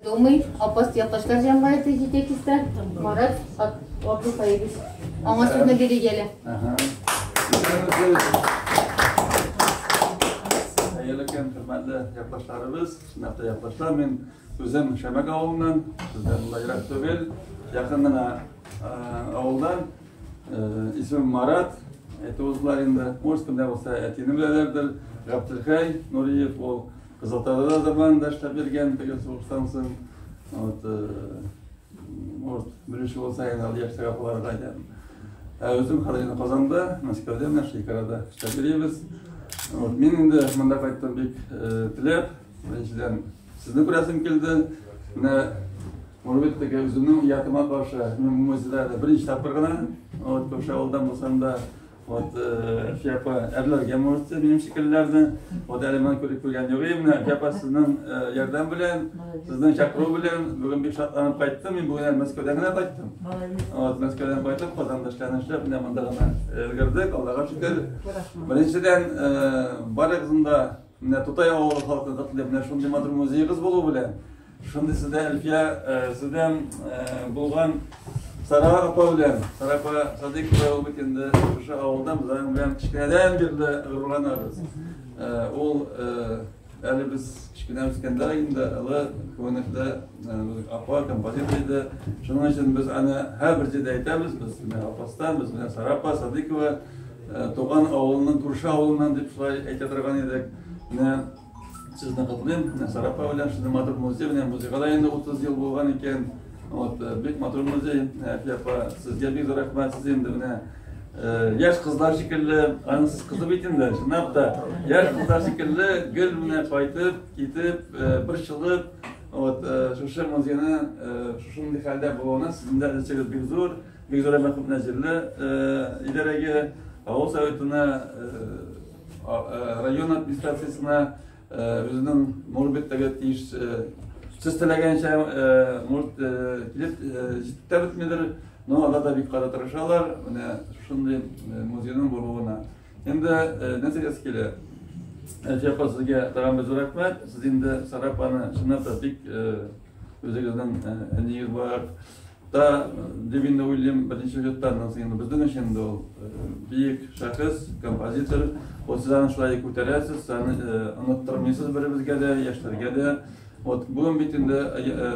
Думый, Апас якташлар җәмгыяте җитәкчесе Марат Абдулхаевич. Аңа сүзне бирик әле. Хәерле көн, хөрмәтле якташларыбыз, чынлап та якташлар. Мин үзем Шәмәк авылыннан, сездән монда ерак түгел, якын гына авылдан. Исемем Марат, әйтеп уздылар инде. Может, кемдә булса әтине беләләрдер. Габделхәй Нуриев ул Кызылтауда да заманында эшләп йөргән, теге сугыштан соң. Вот, может, белүче булса инде ул яшьтәге апаларга әйтәм. Ә үзем хәзер инде Казанда, Мәскәүдә менә Шикарада эшләп йөрибез. Вот, мин инде монда кайттым бик теләп. Беренчедән, сезне күрәсем килде. Менә может быть, теге үземнең оятыма каршы, мин музейда беренче тапкыр гына, вот, күрше авылдан булсам да, Вот, Әлфия апа, әрләргә можете минем шикеллеләрне. Вот әле моны күреп күргән юк идем. Әлфия апа сезнең ярдәм белән, сезнең чакыру белән бүген бик шатланып кайттым. Мин бүген әле Мәскәүдән генә кайттым. Вот, Мәскәүдән кайтып, Казанда эшләрне эшләп, менә монда гына өлгердек, Аллага шөкер. Беренчедән, барыгызны да менә Тутай авылы халкы котлыйм. Менә шундый матур музеегыз булу белән. Шундый сездә, Әлфия, сездән булган Сара апа белән, Сара апа Садыйкова ул бит инде шушы авылда без аның белән кечкенәдән бирле горурланабыз. Ул әле без кечкенә үскәндә инде олы күренекле апа композитор иде. Шуның өчен без аны һәрбер җирдә әйтәбез, без менә Апастан, без менә Сара апа Садыйкова туган авылының күрше авылыннан дип шулай әйтә торган идек. Менә Сезне котлыйм, менә Сара апа белән шундый матур музей, менә музейга да инде 30 ел булган икән. Вот, бик матур музей. Әлфия апа, сезгә бик зур рәхмәт. Сез инде менә яшь кызлар шикелле, аның сез кызы бит инде, чынлап та, яшь кызлар шикелле гел менә кайтып, китеп, борчылып, вот, шушы музейны шушындый хәлдә булуына сезнең дә өлешегез бик зур. Бик зур рәхмәт менә җирле идарәгә, авыл советына, район администрациясенә үзенең может быть теге тиеш сез теләгәнчә может килеп җитеп тә бетмидер, но алар да бик каты тырышалар менә шушындый музейның булуына. Инде нәрсә әйтәсе килә, Әлфия апа, сезгә тагын бер зур рәхмәт. Сез инде Сара апаны чынлап та бик үзегезнең әниегез буларак Та дип инде уйлыйм, беренче очетта, аннан соң инде безнең өчен инде ул бөек шәхес, композитор. Вот сез аны шулай күтәрәсез, сез аны оныттырмыйсыз беребезгә дә, яшьләргә дә. Вот бүген бит инде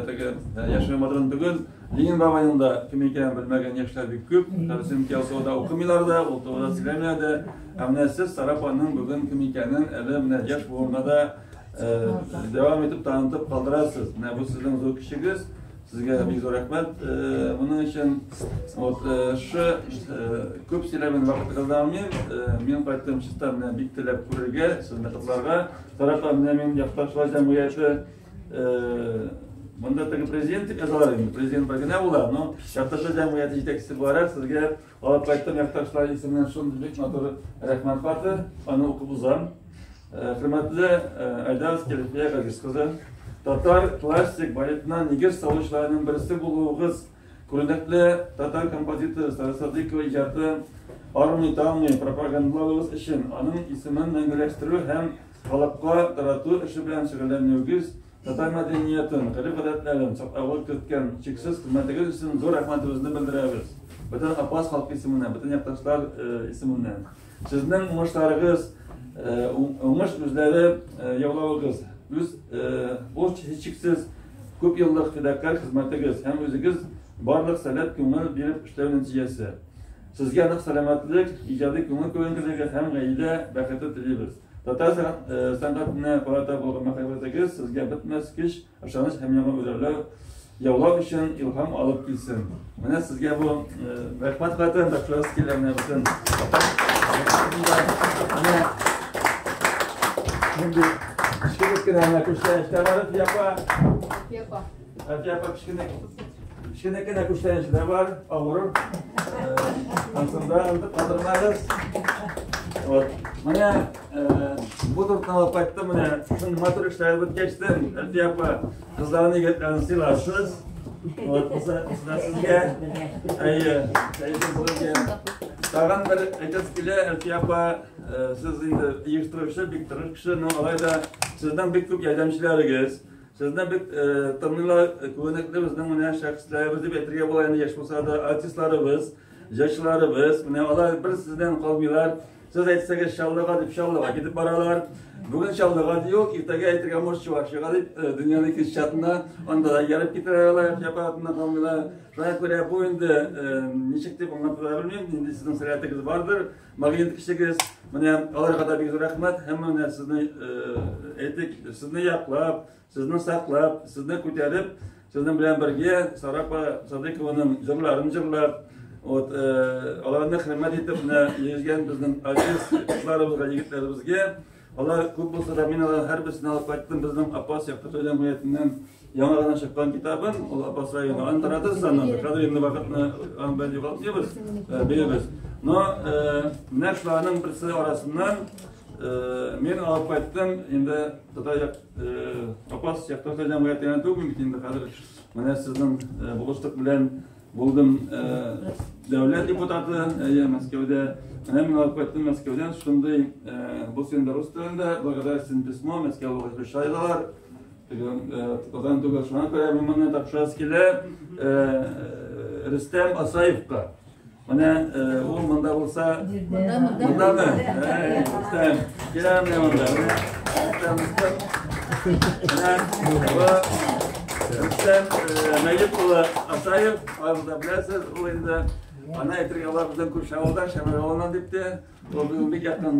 теге яшерен батырын түгел, Ленин бабайның да кем икәнен белмәгән яшьләр бик күп. Чөнки ул турыда укымыйлар да, ул турыда сөйләмиләр дә. Ә менә сез Сара апаның бүген кем икәнен әле менә яшь буынга да дәвам итеп танытып калдырасыз. Менә бу сезнең зур көчегез. Сезгә бик зур рәхмәт. Моның өчен вот шы күп сөйләмин, вакытыгызны алмыйм. Мин кайттым чиста менә бик теләп күрергә, сезне котларга. Сара апа, менә мин якташлар җәмгыяте монда теге президент дип язалар инде. Президент бер генә була, но якташлар җәмгыяте җитәкчесе буларак сезгә алып кайттым якташлар исеменнән шундый бик матур рәхмәт хаты. Аны укып узам. Хөрмәтле Айдаз Кәлифия Газиз кызы, татар классик балетына нигез салучыларның берсе булуыгыз, күренекле татар композиторы Сара Садыйкова иҗаты армый-талмый пропагандалавыгыз өчен, аның исемен мәңгеләштерү һәм халыкка тарату эше белән шөгыльләнүегез, татар мәдәниятен, гореф-гадәтләрен саклауга керткән чиксез хезмәтегез өчен зур рәхмәтебезне белдерәбез. Бөтен Апас халкы исеменнән, бөтен якташлар исеменнән. Сезнең уңышларыгыз, уңыш үзләре яулавыгыз, үз ул һичшиксез күп еллык фидакарь хезмәтегез һәм үзегез барлык сәләт, күңел биреп эшләү нәтиҗәсе. Сезгә нык сәламәтлек, иҗади күңел күренкелеге һәм гаилә бәхете телибез. Татар сәнгатенә карата булган мәхәббәтегез сезгә бетмәс көч, ышаныч һәм яңа үрләү яулау өчен илһам алып килсен. Менә сезгә бу рәхмәт хатын тапшырасы килә менә бөтен. Менә нинди кечкенә кенә менә күчтәнәчләр бар, Әлфия апа. Әлфия апа. Әлфия апа кечкенә кечкенә кенә күчтәнәчләр бар, авыр. Ансында онытып калдырмагыз. Вот. Менә бу тортны алып кайттым, менә шундый матур эшләр беткәчтен, Әлфия апа, кызларны, егетләрне сыйларсыз. Вот, сезгә. Әйе, сезгә. Тагын бер әйтәсе килә, Әлфия апа, сез инде оештыручы, бик тырыш кеше, но алай да сезнең бик күп ярдәмчеләрегез. Сезне бик тыңлыйлар, күренекле безнең менә шәхесләребез дип әйтергә була инде, яшь булса да, артистларыбыз, җырчыларыбыз, менә алар бер сездән калмыйлар. Сез әйтсәгез Чаллыга дип Чаллыга китеп баралар. Бүген Чаллыга юк, иртәгә әйтергә может Чувашиягә дип, дөньяның икенче чатына, анда да ияреп китәләр алар, аппаратына калмыйлар. Шуңа күрә бу инде ничек дип аңлатырга белмим, нинди сезнең сәләтегез бардыр, магнит көчегез. Менә аларга да бик зур рәхмәт. Һәм менә сезне әйтик, сезне яклап, сезне саклап, сезне күтәреп, сезнең белән бергә Сара апа Садыйкованың җырларын җырлап, вот, аларны хөрмәт итеп менә йөргән безнең артист кызларыбызга, егетләребезгә, алар күп булса да, мин алар һәрберсен алып кайттым. Безнең Апас якташлар җәмгыятеннән яңа гына чыккан китабын, ул Апас районы, аны таратырсыз аннан, хәзер инде вакытны аның белән югалтмыйбыз, бирәбез. Но менә шуларның берсе арасыннан мин алып кайттым, инде татар як Апас якташлар җәмгыятенә түгел бит инде хәзер менә сезнең булышлык белән булдым дәүләт депутаты, әйе, Мәскәүдә. Менә мин алып кайттым Мәскәүдән шундый, бу инде рус телендә, благодарственное письмо, Мәскәү шайлар. Татардан түгел, шуңа күрә мин моны тапшырасы килә Рөстәм Асаевка. Менә ул монда булса, Монда, монда. Мондамы? Рөстәм, килә менә монда. Рөстәм, Рөстәм. Менә бу Рөстәм Мәҗит улы Асаев, аны да беләсез, ул инде аны әйтергә була безнең күрше авылдан, Шәмәр авылыннан дип тә. Ул безнең бик якын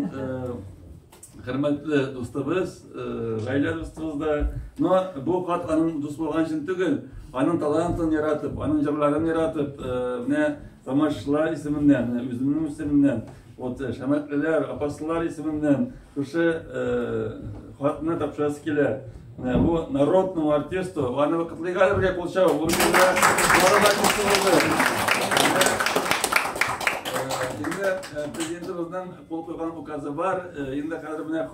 хөрмәтле дустыбыз, гаилә дустыбыз да. Но бу хат аның дус булган өчен түгел, аның талантын яратып, аның җырларын яратып, менә тамашачылар исеменнән, менә үземнең исемемнән, вот шәмәклеләр, апаслылар исеменнән шушы хатны тапшырасы килә. Менә бу народному артисту, аны котлыйк әле бергә кул чабып, ул инде барыбер булды. Инде президентыбызның кул куйган указы бар. Инде хәзер менә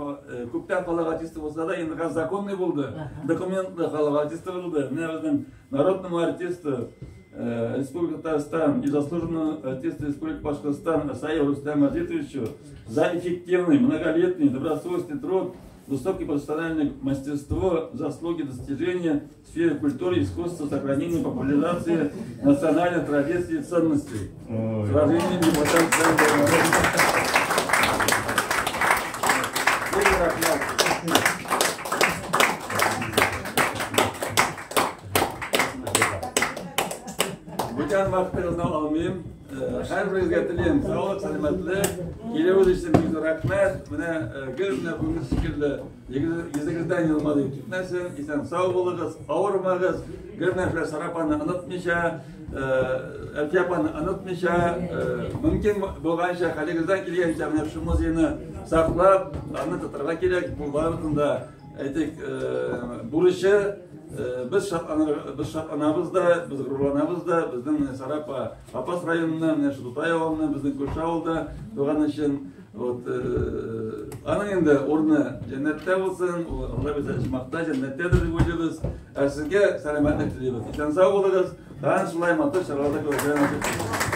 күптән халык артисты булса да, инде хәзер законный булды. Документлы халык артисты булды. Менә безнең народному артисту Республики Татарстан и заслуженному артисту Республики Башкортостан Асаеву Рустаму Азитовичу за эффективный, многолетний, добросовестный труд, высокое профессиональное мастерство, заслуги, достижения в сфере культуры, искусства, сохранения, популяризации национальных традиций и ценностей. С уважением, депутат. Бүтән вакытыгызны алмыйм. Һәрберегезгә телим саулык, сәламәтлек. Килүегез өчен бик зур рәхмәт. Менә гел менә бүгенге шикелле йөзегездән елмаеп китмәсен. Исән сау булыгыз, авырмагыз. Гел менә шулай Сара апаны онытмыйча, Әлфия апаны онытмыйча, мөмкин булганча, хәлегездән килгәнчә менә шушы музейны саклап, аны тотарга кирәк. Бу барыбызның да, әйтик, бурычы. Без шатланабыз да, без горурланабыз да, безнең менә Сара апа Апас районыннан, менә шул Тутай авылыннан, безнең күрше авылда туган өчен. Вот, аның инде урыны җәннәттә булсын, Алла безне оҗмахта, җәннәттәдер дип уйлыйбыз. Ә сезгә сәламәтлек телибез. Исән сау булыгыз. Тагын шулай матур чараларда күрешергә насыйп булсын.